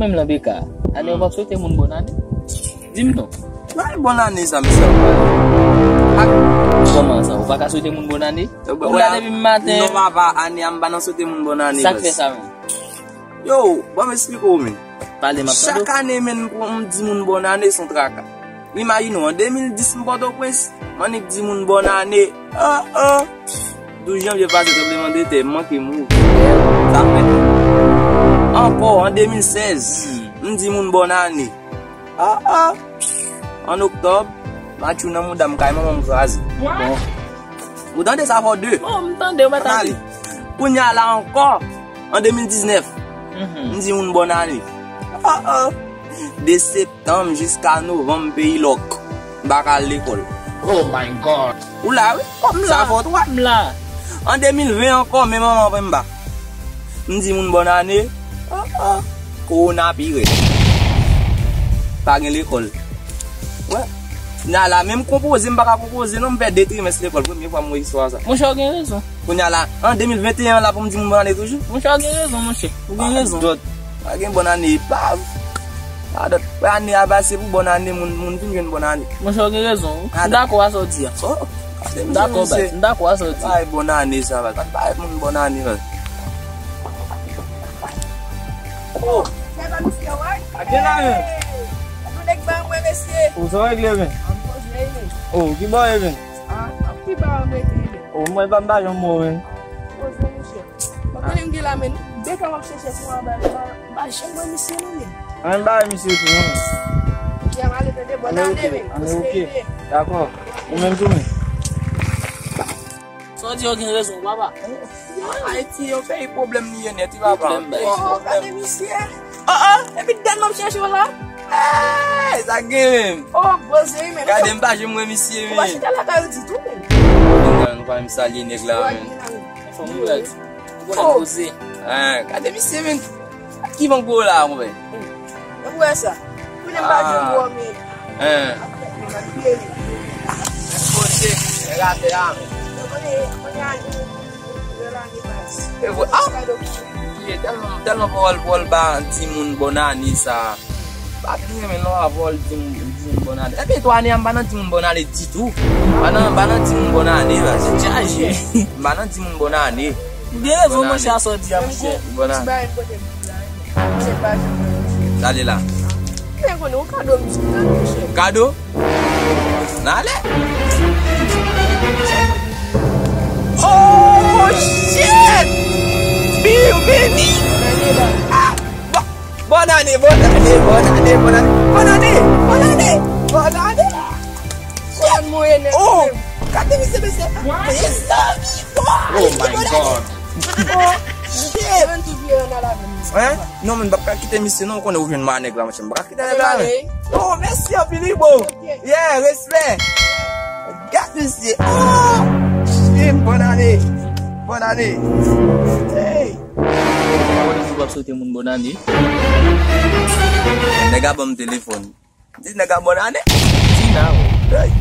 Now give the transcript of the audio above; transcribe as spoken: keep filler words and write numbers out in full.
Menm lan B K, ale w p ap swete moun bòn ane? Di m non. Bay bòn ane sa, mesye. Ak kòman sa? Ou pa ka swete moun bòn ane? Ou la depi maten. Non, papa, ane a m pa nan swete moun bòn ane. Sa k fè sa menm? Yo, ban m esplike w, men. Pale, m ap tande w. Chak ane, men, pou m di moun bòn ane, se yon traka. Imajine w, an de mil dis, m Pòtoprens, m annik di moun bòn ane. Ah, ah. Douz janvye pase, tranblemanntè, m manke mouri. Sa fèt. Ankò, an de mil sèz, m di moun bòn ane. Ah, ah. An oktòb, match ou nan mouda m, kay manman m kraze. Bon. Ou tande sa fò de? Oh, m tande, ou pa tande. Kounye a la ankò, an de mil diznèf, m di moun bòn ane. Ah, ah. De septanm jiska novanm, peyi lòk. M pa ka al lekòl. Oh my God. Ou la, wi. Sa fò twa. M la. An de mil ven ankò, men manman pa m ba. M di moun bòn ane. Ah, ah. Kowona pi rèd. Pa gen lekòl. Wè. Kounye a la, menm konpoze, m pa ka konpoze, non, m fè de trimès lekòl. Premye fwa m wè istwa sa. Monchè, w gen rezon. Kounye a la, an de mil venteyen la, pou m di moun bòn ane toujou. Monchè, w gen rezon, monchè. Ou gen rezon. Dòt. Pa gen bòn ane, pa. Pa dòt. Ane a pase pou bòn ane, moun, moun vin jwenn bòn ane. Monchè, w gen rezon, wi. M dakò a sa w di a. Oh, m dakò, baz. M dakò a sa w di. Bay bòn ane sa, baz. Pa bay moun bòn ane, baz. Oh, se pa misye, wè? A gen la, men. Yon nèg ba mwen, mesye. Ou sa w regle, men? An poze, men. Oh, ki bò e, men? Ah, ki bò w mete, men? Oh, mwen pa m pa janm wè w, men. Poze, mesye. Mwen konnen m gen la, men. Depi w ap chèche pou anba, m pa, m pa janm wè misye, non, men. Ann ba misye tou, non, men. Kounya m ale tande bòn ane, men. Ane oke, ane oke. Dakò. Ou menm tou, men. Sa w di yo gen rezon, papa. Ayiti, yon peyi pwoblèm li ye nèt, wi, papa. Pwoblèm, baz. Oh, gade misye. Oh, oh, epi dat m ap chèche w la. Hey, sa gen menm. Oh, poze, men. Gade, m pa janm wè misye, men. Ou pa chita lakay ou ditou, men. Nèg la, nou pa menm salye nèg la, men. Anfòm ou, baz? Ou konnen poze. Ah, gade misye, men. Ki bank ou la, monchè? Ou wè sa? Kounye m pa jwenn wò, men. Hein. Poze, nèg atè a, men. E vre, ah! Ye, tèlman, tèlman pawòl, pawòl ba timoun bòn ane sa. Pa byen renmen lè w a pawòl di moun, di moun bòn ane. Sa gen twa ane a m pa nan di moun bòn ane ditou. M pa nan, m pa nan di moun bòn ane, baz. Chaje. M pa nan di moun bòn ane. Ou gen rezon, monchè, a sa w di a, monchè. Bòn ane. Gade la. Kado? N ale. Oh, shit! Bienveni! Ah, bon, bòn ane, bòn ane, bòn ane, bòn ane, bòn ane, bòn ane, bòn ane! Oh, gade misye, mesye. Mezanmi, bò. Oh my God. Oh, shit. Hein? Non, men m p ap ka kite misye, non, ou konnen ou jwenn manèg la, monchè. M p ap ka kite nèg la, men. Oh, mèsi anpil, wi, bro. Yeah, respè. Gad misye. Oh, shit, bòn ane. Bòn ane. Hey. Ou ap swete moun bòn ane. Nèg la ban m telefòn. Di nèg la bòn ane. Di la, wi. Hey.